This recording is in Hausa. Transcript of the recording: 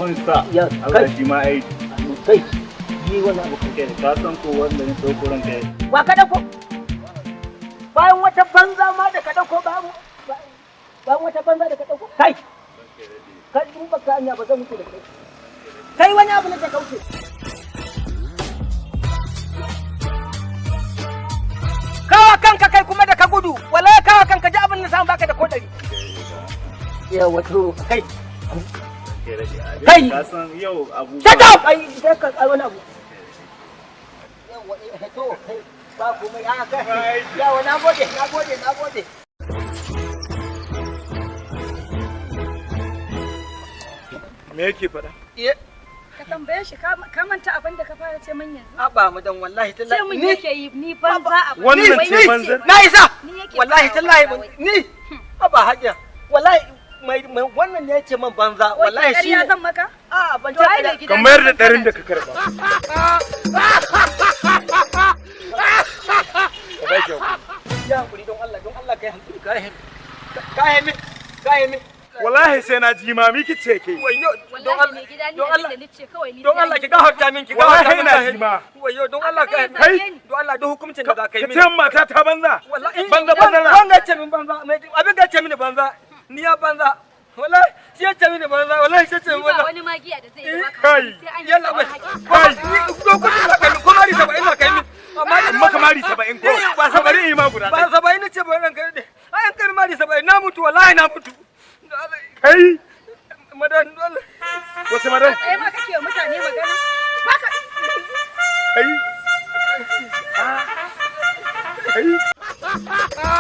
Wani sa. Ya, Allah kai. shi ma ai. Kai yi wannan abu. Kai ka san ko wanda ne dauko ranka ya. Wa ka dauko? Bayan wata banza ma da ka dauko, bayan bayan wata banza da ka dauko. Kai. Kai, in baka hanya ba zan mutu da kai. Kai, wani abu ne ka kauce. Kawa kanka kai kuma da ka gudu, wallahi kawa kanka ji abin da samu baka da kodari. Ya wato kai. Kai! Ka san yau abubuwa. Shut up! Ai sai ka ai wani abu. Yawa, eh, to kai ba komai a kai. Yawa, na gode, na gode, na gode. Me yake faɗa? Ka tambaye shi, ka manta abin da ka fara ce min yanzu. Aba mu dan wallahi tallahi. Ce min yake yi ni banza a Wannan wai ce ni banzar? Na isa. Ni yake Wallahi faɗa tallahi wa wai. Ni aba hajiya. Wallahi mai wannan ne yace man banza, wallahi shi ƙarya ne. zan maka? A ban To ce ai kada. mai gida Ka mayar na da san ɗarin kana da ka karɓa. Ka ba shi hakuri. Ya hakuri, don Allah, don Allah kai hakuri, kai hakuri. Kai min, kai min. Wallahi sai na ji ma miki ce ke. Wayyo, don Wallahi Allah, mai gida ni don abin Allah. da nace kawai ni Don sai Allah an ki yi. gafarta min, ki Wallahi gafarta min. ina ji ma. Wayyo, don Allah kai. Kai. Don Allah, duk hukuncin da za ka yi Ka mini. ce min mata ta banza. Wallahi Banza banza. Wanga ce min banza, mai abin ga ce mini banza. Ni ya banza. Wallahi shi ya ce mini banza, wallahi shi ya ce Ni min ba banza. wani magiya da zai yi baka Kai. hakuri, sai an yi Yalla sabon bai. haƙi. Kai. Ni dokokin za ka yi min, ko mari 70 za ka yi min. Amma ni Maka mari 70 ko? Eh, ba Bari in yi ma guda Ba ɗaya. 70 nace ba, ranka ne. Ai an kai mari 70 na mutu, wallahi na mutu. Kai. Madan dole. Wace madan? Tsaye ma kake wa mutane magana. Baka Kai. Kai.